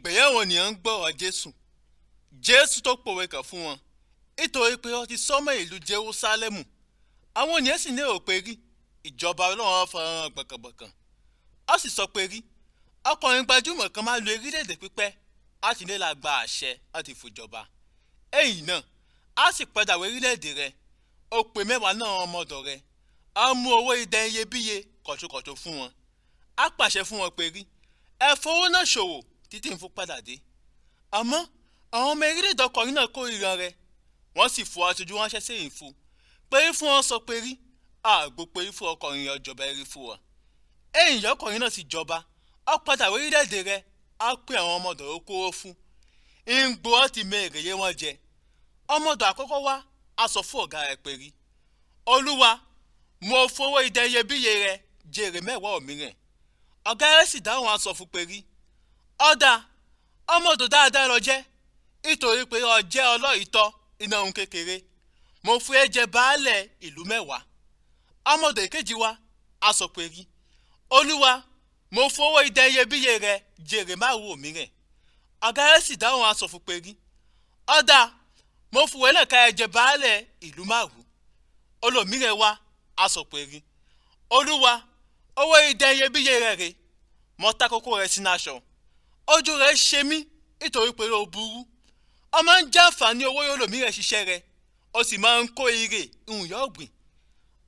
Ìgbéyàwó ènìyàn ń gbọ́rọ̀ Jésù. Jésù tó pòwe kàn fún wọn nítorí pé ó ti sọ́mọ́ ìlú Jerúsálẹ́mù. Àwọn ènìyàn sì lérò pé rí ìjọba Ọlọ́run farahàn gbọ̀kàngbọ̀kàn. Ó sì sọ pé rí ọkùnrin gbajúmọ̀ kan máa lo orílẹ̀-èdè pípẹ́ láti lè la gba àṣẹ láti fòjọba. Èyí náà á sì padà wọ orílẹ̀-èdè rẹ̀. Ó pe mẹ́wàá náà ọmọdọ̀ rẹ̀. Á mú owó idẹ iyebíye kọ̀tùkọ̀tù fún wọn. Á pàṣẹ fún wọn pé rí ẹ fowó náà ṣòwò títí ń fún padà dé. Àmọ́ àwọn ọmọ orílẹ̀-èdè ọkùnrin náà kórìíra rẹ̀. Wọ́n sì fọ aṣojú ránṣẹ́ sí ìfún. Pé fún wọn sọ pé rí àgbo pé fún ọkùnrin ọjọba ẹrí fún wọn. Èyí ọkùnrin náà sì jọba. Ó padà wọ orílẹ̀-èdè rẹ̀. Á pé àwọn ọmọdọ̀ ó kówó fún. Ń gbọ́ ti mọ èrè yé wọn jẹ. Ọmọdọ̀ àkọ́kọ́ wá á sọ fún ọ̀gá rẹ̀ pé rí Olúwa, mo fowó idẹ iyebíye rẹ jèrè mẹ́wàá òmíràn. Ọ̀gá rẹ̀ sì dáhùn á sọ fún pé rí ọ̀dà ọmọdọ̀ dáadáa lọ jẹ́ nítorí pé ó jẹ́ ọlọ́ìtọ́ iná ohun kékeré. Mo fún ẹ jẹ baálẹ̀ ìlú mẹ́wàá. Ọmọdọ̀ èkejì wá á sọ pé rí Olúwa, mo fowó idẹ iyebíye rẹ jèrè márùn òmíràn. Ọ̀gá rẹ̀ sì dáhùn á sọ fún pé rí ọ̀dà mo fún ẹ lẹ́ka ẹ jẹ baálẹ̀ ìlú márùn. Olòmíràn wá á sọ pé rí Olúwa, owó idẹ iyebíye rẹ rèé, mo ta kókó rẹ sínú aṣọ. Ojú rẹ ṣe mí nítorí pé ó burú. Ó máa ń jàǹfààní owó olòmíràn ṣiṣẹ́ rẹ, ó sì máa ń kó ire ìhùn yóò gbìn.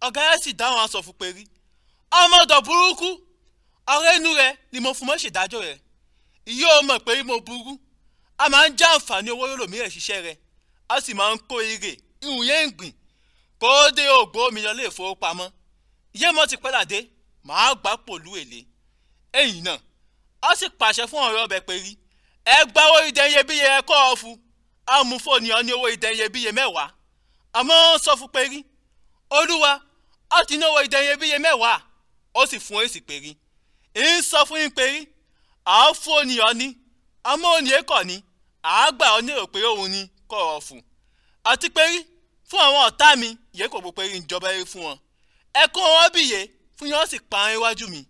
Ọ̀gá rẹ̀ sì dáhùn á sọ fún pé rí ọmọdọ̀ burúkú, ọ̀rẹ́ inú rẹ ni mo fún mọ́ ṣèdájọ́ rẹ. Yóò mọ̀ pé mo burú. A máa ń jàǹfààní owó olòmíràn ṣiṣẹ́ rẹ, a sì máa ń kó ire ìhùn yẹn ń gbìn. Kó dé ògbó mi lọ lé ìfowópamọ́. Yé mọ́ ti padà dé, màá gbà pòlú èlé. Èyí náà ó sì pàṣẹ fún ọ̀rẹ́ ọbẹ̀ pé rí ẹ gba owó idẹ iyebíye ẹ kọ́ ọ fún. Á mú fóònù ọ ní owó idẹ iyebíye mẹ́wàá. Àmọ́ ó sọ fún pé rí Olúwa, ó ti ní owó idẹ iyebíye mẹ́wàá. Ó sì fún èsì pé rí ń sọ fún yín pé rí à á fóònù ọ ní àmọ́ òní èkó ní à á gbà ọ ní èrò pé òun ní kọ́ ọ fún. Àti pé rí fún àwọn ọ̀tá mi yẹ kò gbọ́ pé rí ń jọba rí fún wọn. Ẹ kó wọn bìyẹ fún yín ó sì pa iwájú mi.